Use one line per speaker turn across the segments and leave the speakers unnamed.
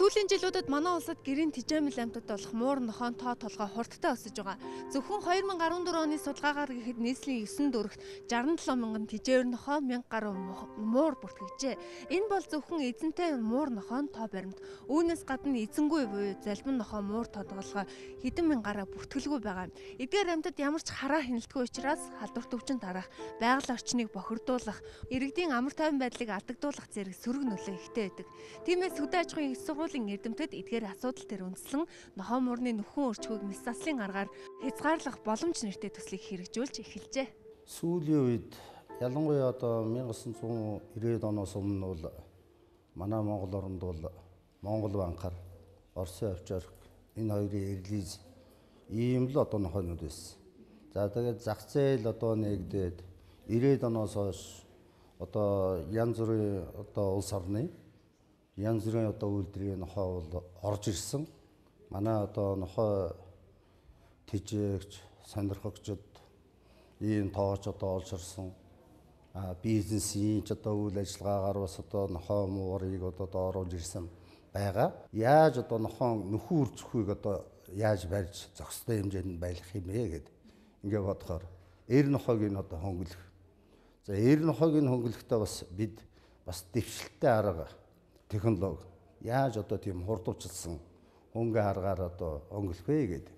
Сүүлийн жилүүдэд манай улсад гэрийн тижээмэл амьтад болох муур нохойн тоо толгой хурдтай өсөж байгаа. Зөвхөн 2014 оны судалгаагаар гэхэд нийслэлийн 9 дүүрэгт 67 мянган тижээвэр нохой, 1000 гаруй муур бүртгэжээ. Энэ бол зөвхөн эзэнтэй муур нохойн тоо баримт. Үүнээс гадна эзэнгүй буюу золбин нохой муур тодголгой хэдэн мянгараа бүртгэлгүй байгаа юм. Эдгээр амьтад ямар ч хараа хяналтгүй учраас халдварт өвчин тарах, байгаль орчныг бохирдуулах, иргэдийн амар тайван байдлыг алдагдуулах зэрэг сөрөг нөлөө ихтэй байдаг. Тиймээс хөдөө аж ахуйн их сургуулийн эрдэмтэд эдгээр асуудал дээр үндэслэн нохой муурны нөхөн өрчгөөг мэс заслын аргаар хязгаарлах боломж нэртэй төслийг хэрэгжүүлж эхэлжээ.
Сүүлийн үед ялангуяа одоо 1990-ад оноос өмнө бол манай Монгол оронд бол Монгол банкар, Оросын овчарк энэ хоёрын релиз ийм л одоо нохойнууд байсан. За тэгээд зах зээл одоо нэгдээд 90-ад оноос хойш одоо янз бүрийн одоо улс орны янз бүрийн одоо үйлдвэрийн нохой бол орж ирсэн. Манай одоо нохой тэжээгч, сонирхогчд ийм тооч одоо олширсан. Бизнесийн ч одоо үйл ажиллагаагаар бас одоо нохой муурыг одоо дооруулж ирсэн байгаа. Яаж одоо нохой нөхөн үржихийг одоо яаж барьж зохистой хэмжээнд байлгах юм бэ гэд ингээ бодохоор эр нохойг нь одоо хөнгөлөх. За эр нохойг нь хөнгөлөхдөө бас бид бас дэвшилттэй арга технологи яаж одоо тийм хурдвчилсан хөнгө аргаар одоо хөнгөлөх вэ гэд.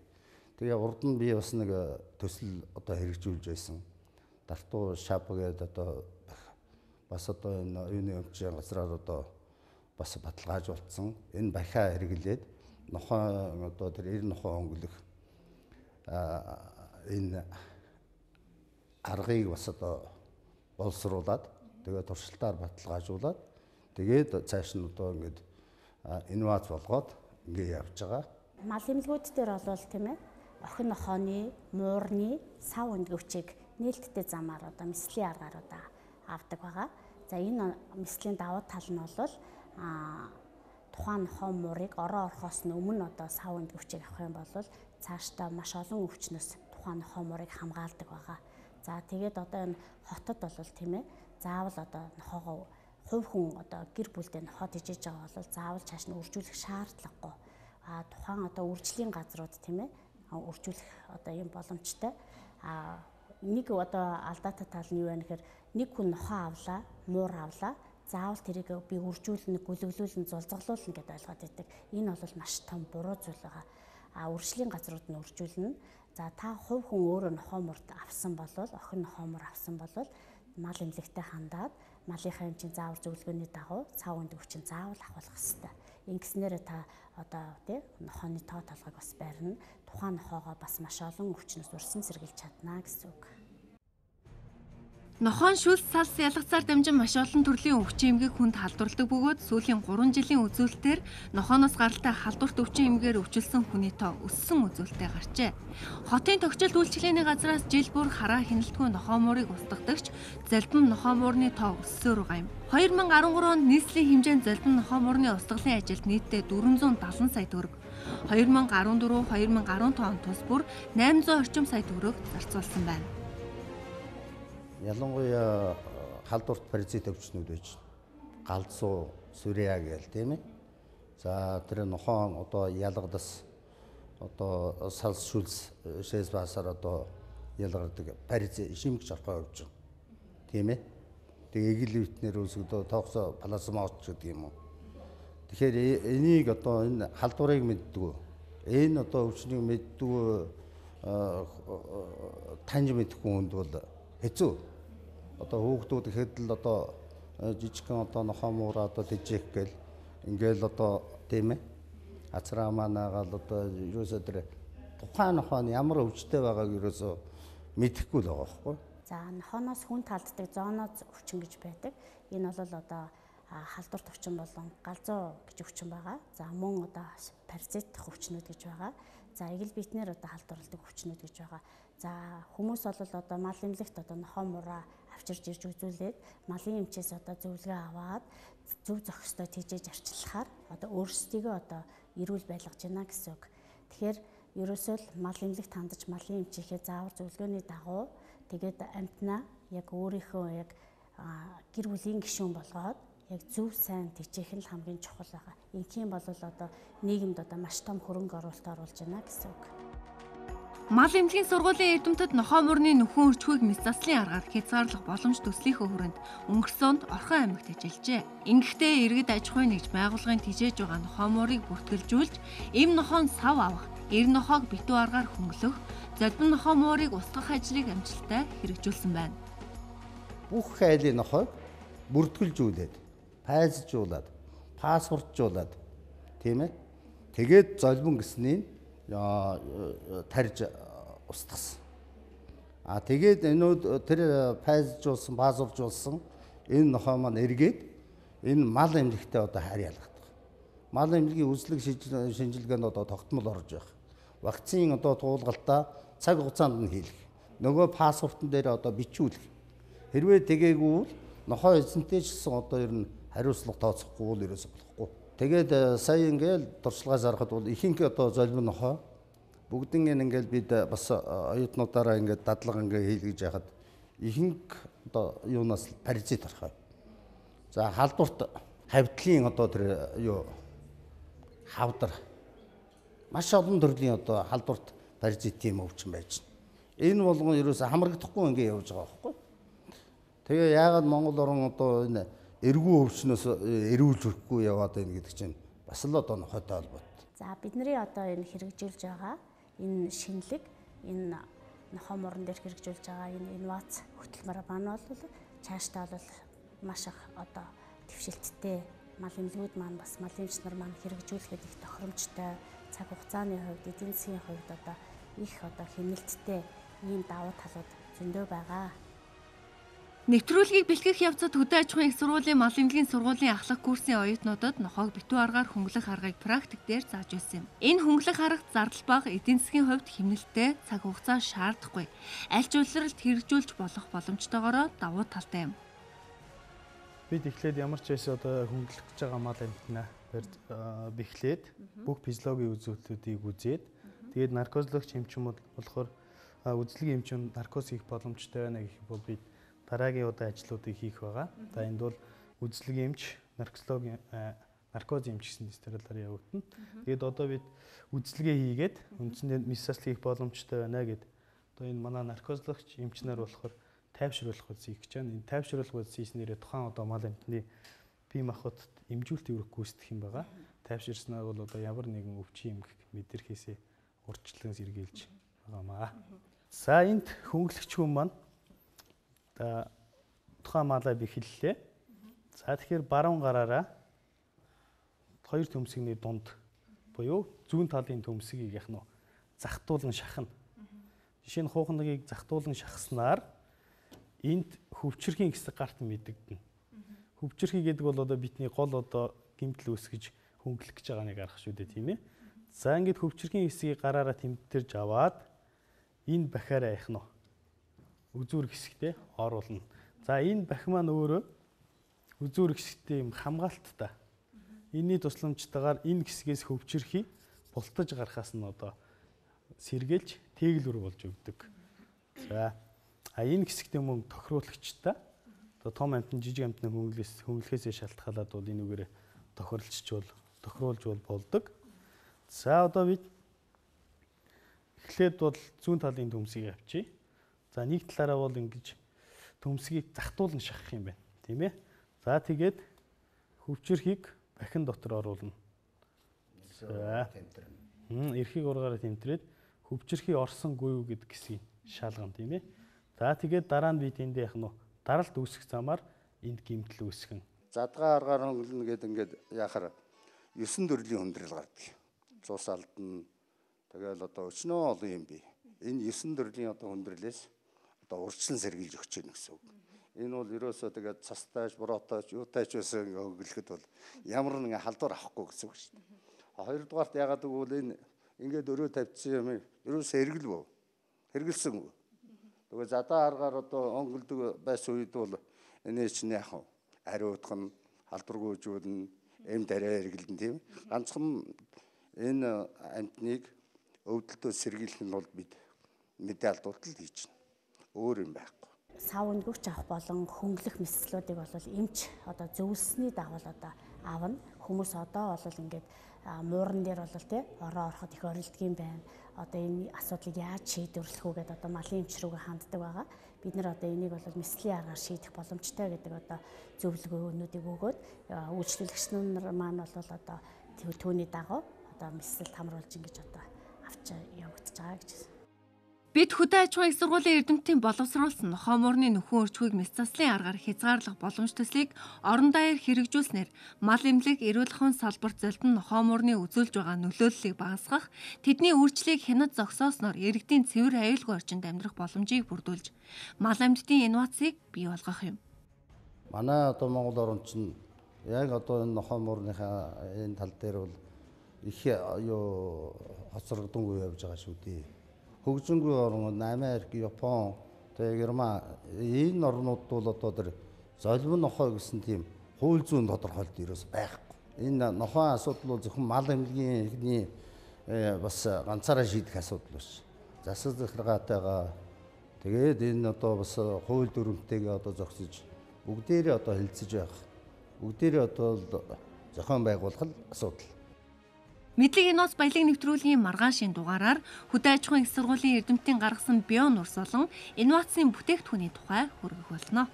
Тэгээ урд нь би бас нэг төсөл одоо хэрэгжүүлж байсан. Дартуу шап гэдэг одоо бас одоо энэ оюуны өмчийн газраар одоо бас баталгаажуулсан. Энэ бахиа хэрэглээд нохой одоо тэр эр нохой хөнгөлөх энэ аргыг бас одоо боловсруулад тэгээ туршилтаар баталгаажуулаад тэгээд цааш нь одоо ингээд инновац болгоод ингээд явж байгаа.
Мал эмнэлгүүд дээр бол тийм охин нохойны, муурны сав өндгөвчийг нээлттэй замаар одоо мэслийн аргаар одоо авдаг байгаа. За энэ мэслийн давуу тал нь бол тухайн нохой муурыг ороо орохоос нь өмнө одоо сав өндгөвчийг авах юм бол цаашдаа маш олон өвчнөөс тухайн нохой муурыг хамгаалдаг байгаа. За тэгээд одоо энэ хотод бол тийм заавал одоо нохойгоо хувь хүн одоо гэр бүлдээ нохой тэжээж байгаа бол заавал чааш нь үржүүлэх шаардлагагүй. А тухайн одоо үржлийн газрууд тийм үржүүлэх одоо юм боломжтой. А нэг одоо алдаатай тал нь юу вэ гэхээр нэг хүн нохой авлаа, муур авлаа, заавал тэрийг би үржүүлнэ, гүлэглүүлнэ, зулзгалуулна гэдээ ойлгоод байдаг. Энэ бол маш том буруу зүйл байгаа. А үржлийн газрууд нь үржүүлнэ. За та хувь хүн өөрөө нохой мурд авсан бол, охин нохой муур авсан бол мал эмнэлэгтэй хандаад малынхаа эмчийн заавар зөвлөгөөний дагуу цав өндөгчин заавал авах хэрэгтэй. Ингэснээр та одоо тий нохойны тоо толгойг бас барина. Тухайн нохойгоо бас маш олон өвчнөөс урьсан сэргийлж чадна гэсэн үг.
Нохойн шүлс салс ялгацаар дамжин маш олон төрлийн өвчин эмгэг хүнд халдварладаг бөгөөд сүүлийн 3 жилийн үзүүлэлтээр нохооноос гаралтай халдварт өвчин эмгээр өвчлсөн хүний тоо өссөн үзүүлэлтээ гарчээ. Хотын тогтчилт үйлчилгээний газраас жил бүр хараа хяналтгүй нохой муурыг устгадагч золбин нохой муурны тоо өссөөр байгаа юм. 2013 онд нийслэлийн хэмжээнд золбин нохой муурны устгалын ажилд нийтдээ 470 сая төгрөг, 2014 2015 онд тус бүр 800 орчим сая төгрөг зарцуулсан байна.
Ялангуяа халдварт паразит өвчнүүд байж галзуу, сүрья гээл тийм. За тэр нохоон одоо ялгадас одоо салс шүлс шээс басаар одоо ялгардаг паразит шимгч орхой өвчин. Тийм. Тэгээ эгэл витнэр үүсгдэг тоогсо плазмач гэдэг юм уу. Тэгэхээр энийг одоо энэ халдварыг мэддэг. Энэ одоо өвчнийг мэддэг таньж мэдэхгүй хүнд бол хэцүү. Одоо хүүхдүүд ихэд л одоо жижигхэн одоо нохой муураа одоо тэжээх гээл ингээл одоо тийм ацраа манаагаал одоо ерөөсөө тэр тухайн нохой нь ямар өвчтэй байгааг ерөөсөө мэдэхгүй л байгаа байхгүй.
За нохооноос хүн талддаг зооноз өвчин гэж байдаг. Энэ бол одоо халдварт өвчин болон галзуу гэж өвчин байгаа. За мөн одоо паразит өвчнүүд гэж байгаа. За эгэл биетнэр одоо халдварладаг өвчнүүд гэж байгаа. За хүмүүс бол одоо мал эмнэлэгт одоо нохой мураа авчирж ирж үзүүлээд малын эмчээс одоо зөвлөгөө аваад зөв зохистой тэжээж арчлахаар одоо өөрсдийгөө одоо эрүүл байлгаж байна гэсэн үг. Тэгэхээр ерөөсөө л мал эмнэлэгт хандаж малын эмчийнхээ заавар зөвлөгөөний дагуу тэгээд амьтнаа яг өөрийнхөө яг гэр бүлийн гишүүн болгоод яг зөв сайн тэжээх нь хамгийн чухал байгаа. Ингэх юм бол одоо нийгэмд одоо маш том хөрөнгө оруулалт оруулж байна гэсэн үг.
Мал эмнэлгийн сургуулийн эрдэмтэд нохой мөрний нөхөн өрчхүйг мэс заслын аргаар хязгаарлах боломж төслийнхөө хүрээнд өнгөрсөн онд Орхон аймагт ажиллажээ. Ингэхдээ иргэд аж ахуйн нэгж байгууллагын тэжээж байгаа нохой муурыг бүртгэлжүүлж, эм нохойн сав авах, эр нохойг битүү аргаар хөнгөлөх, золбин нохой муурыг устгах ажлыг амжилттай хэрэгжүүлсэн байна.
Бүх айлын нохойг бүртгэлжүүлээд, пайзжуулаад, паспортжуулаад, тийм ээ. Тэгээд золбин гэснийг тарьж устгасан. А тэгээд энэ тэр пайзжуулсан, паспортжуулсан энэ нохой маань эргээд энэ мал эмнэлэгтээ одоо хайр ялгадаг. Мал эмнэлгийн үзлэг шинжилгээнд одоо тогтмол орж байх. Вакцины одоо туулгалтаа цаг хугацаанд нь хийлгэх. Нөгөө паспортон дээр одоо бичүүлэх. Хэрвээ тэгээгүй бол нохой эзэнтэй ч гэсэн одоо ер нь хариуцлага тооцохгүй бол ерөөсөө болохгүй. Тэгээд сая ингээл туршлагаас харахад бол ихэнх одоо золбин нохой бүгднийг ингээл бид бас оюутнуудаараа ингээд дадлага ингээ хийлгэж яхад ихэнх одоо юунаас паразит орхой. За халдварт хавдлын одоо тэр юу хавдар маш олон төрлийн одоо халдварт паразитын өвчин байж байна. Энэ болгон ерөөсөө хамрагдахгүй ингээ явж байгаа байхгүй. Тэгээ яагаад Монгол орн одоо энэ эргүү өвчнөөс эрүүлж өрөхгүй яваад байна гэдэг чинь бас л одоо нохойтой холбоотой.
За бидний одоо энэ хэрэгжүүлж байгаа энэ шинэлэг энэ нохой муран дээр хэрэгжүүлж байгаа энэ инновац хөтөлбөр маань бол цаашдаа бол маш их одоо дэвшилттэй мал эмнэлгүүд маань бас мал эмч нар маань хэрэгжүүлэхэд их тохиромжтой, цаг хугацааны хувьд, эдийн засгийн хувьд одоо их одоо хэмнэлттэй ийм давуу талууд зөндөө байгаа.
Нэвтрүүлгийг бэлтгэх явцад хөдөө аж ахуйн их сургуулийн мал эмнэлгийн сургуулийн ахлах курсын оюутнуудад нохойг битүү аргаар хөнгөлөх аргыг практик дээр зааж байсан юм. Энэ хөнгөлөх арга зардал бага, эдийн засгийн хувьд хэмнэлттэй, цаг хугацаа шаардахгүй, аль ч улиралд хэрэгжүүлж болох боломжтойгоороо давуу талтай юм.
Бид эхлээд ямар ч байсан одоо хөнгөлөх гэж байгаа мал амьтнаа бэхлээд бүх физиологийн үзүүлэлтүүдийг үзээд тэгээд наркозлогч эмчин болохоор үзлэгийн эмчин наркоз хийх боломжтой байна гэх бол бид дараагийн удаа ажлуудыг хийх байгаа. За энд бол үзлэгийн эмч, наркологийн наркоз эмч гэсэн стерилаар явагдана. Тэгээд одоо бид үзлэгээ хийгээд үндсэндээ миссаслыг хийх боломжтой байна гэд одоо энэ манай наркозлогч эмч нар болохоор тайвшруулах үзлэг хийж байна. Энэ тайвшруулах үзлэг хийснээрээ тухайн одоо мал амьтны бие махбодод эмжүүлэлт эврэх гүйцэтгэх юм байгаа. Тайвширснаар бол одоо ямар нэгэн өвчин эмгэг мэдрэхээсээ урьдчилан сэргийлж байгаамаа. За энд хөнгөлөгч хүн маань тухайн малаа бэхэллээ. За тэгэхээр баруун гараараа хоёр төмсгний дунд буюу зүүн талын төмсгийг яг нь захтуулан шахна. Жишээ нь хуухнагийг захтуулан шахснаар энд хөвчөрхийн хэсэг гарт мэдэгдэнэ. Хөвчөрхий гэдэг бол одоо бидний гол одоо гэмтэл үүсгэж хөнгөлөх гэж байгаа нэг арга шүү дээ, тийм ээ. За ингээд хөвчөрхийн хэсгийг гараараа тэмдэрж аваад энэ бахиараа яах нь үзүүр хэсэгтээ оруулна. За энэ бахи маань өөрөө үзүүр хэсэгтээ юм хамгаалттай. Энийний тусламжтайгаар энэ хэсгээс хөвчөрхий бултаж гарахаас нь одоо сэргийлж тэглүр болж өгдөг. За энэ хэсэгтээ мөн тохируулагчтай одоо том амьтан, жижиг амьтны хөнгөлөхөөсөө шалтгаалаад бол энэ үгээрээ тохируулж бол болдог. За одоо бид эхлээд бол зүүн талын төмсгийг авчия. За нэг талаараа бол ингэж төмсгийг захтуулан шахах юм байна, тийм ээ. За тэгээд хөвчөрхийг бахин дотор оруулна. За эрхийг ургаараа тэмтрээд хөвчөрхий орсонгүй юу гэдэг хэсгийг шалгана, тийм ээ. За тэгээд дараа нь бид энд яах нь даралт үүсгэх замаар энд гэмтэл үүсгэн.
Задгаа аргаар хөнгөлнө гэдэг ингээд яхаар 9 төрлийн хүндрэл гардаг. Цус алдна. Тэгэл одоо өчнөө олон юм бий. Энэ 9 төрлийн одоо хүндрэлээс одоо урьдчилан сэргийлж өгч яах гэсэн үг. Энэ бол ерөөсөө тэгээд цастайч, буруутайч, юутайч байсан ингээ хөнгөлөхөд бол ямар нэгэн халдвар авахгүй гэсэн үг шүү дээ. Хоёрдугаарт яагаад гэвэл энэ ингээд өрөө тавьчихсан юм ерөөсөө хэрэглэв. Хэрэгэлсэн. Тэгээ задаа аргаар одоо өнгөлдөг байсан үед бол энэ чинь яах вэ? Ариутгах нь, халдваргүй үжүүлнэ, эм дарай хэрэглэн тийм. Ганцхан энэ амьтныг өвдөлтөөс сэргийлэх нь бол бид мэдээ алдуултал хийж байна. Өөр юм байхгүй.
Сав өнгөвч авах болон хөнгөлөх мэслүүдийг бол эмч одоо зөвлөсний дагуу одоо авна. Хүмүүс одоо бол ингээд мууран дээр бол тий ороо ороход их орилдгийн байна. Одоо энэ асуудлыг яаж шийдвэрлэх үү гэдээ одоо малын эмч рүүгээ ханддаг байгаа. Бид нар одоо энийг бол мэслийн аргаар шийдэх боломжтой гэдэг одоо зөвлөгөөнүүдийг өгөөд үйлчлүүлэгч нар маань бол одоо түүний дагуу одоо мэсэлд хамруулж ингэж одоо авч явагдаж байгаа гэж.
Бид хөдөө аж ахуйн их сургуулийн эрдэмтдийн боловсруулсан нохой муурны нөхөн өрчгүйг мэс заслын аргаар хязгаарлах боломж төслийг орон даяар хэрэгжүүлснээр мал эмнэлэг, эрүүл ахуйн салбарт золдон нохой муурны үзүүлж байгаа нөлөөллийг багасгах, тэдний үйлчлэгийг хянаж зогсоосноор иргэдийн цэвэр аюулгүй орчинд амьдрах боломжийг бүрдүүлж, мал амьтдын инновацийг бий болгох юм.
Манай одоо Монгол орн чинь яг одоо энэ нохой муурныхаа энэ тал дээр бол их юу хоцрогдонгүй явж байгаа шүү дээ. Хөгжингүй орнууд Америк, Япон, тэгээ Герман энэ орнууд бол одоо тэр золимон нохой гэсэн тийм хууль зүйн тодорхойлолт ерөөс байхгүй. Энэ нохой асуудал бол зөвхөн мал эмнэлгийн эхний бас ганцаараа шийдэх асуудал биш. Засаг захиргаатайгаа тэгээд энэ одоо бас хууль дүрмтэйгээ одоо зогсож бүгдээрээ одоо хэлцэж байх. Бүгдээрээ одоо зохион байгуулах асуудал.
Мэдлэг инновац баялаг нэвтрүүлгийн маргаашийн дугаараар хөдөө аж ахуйн их сургуулийн эрдэмтдийн гаргасан био нурс болон инновацийн бүтээгдэхүүний тухай хүргэх болно.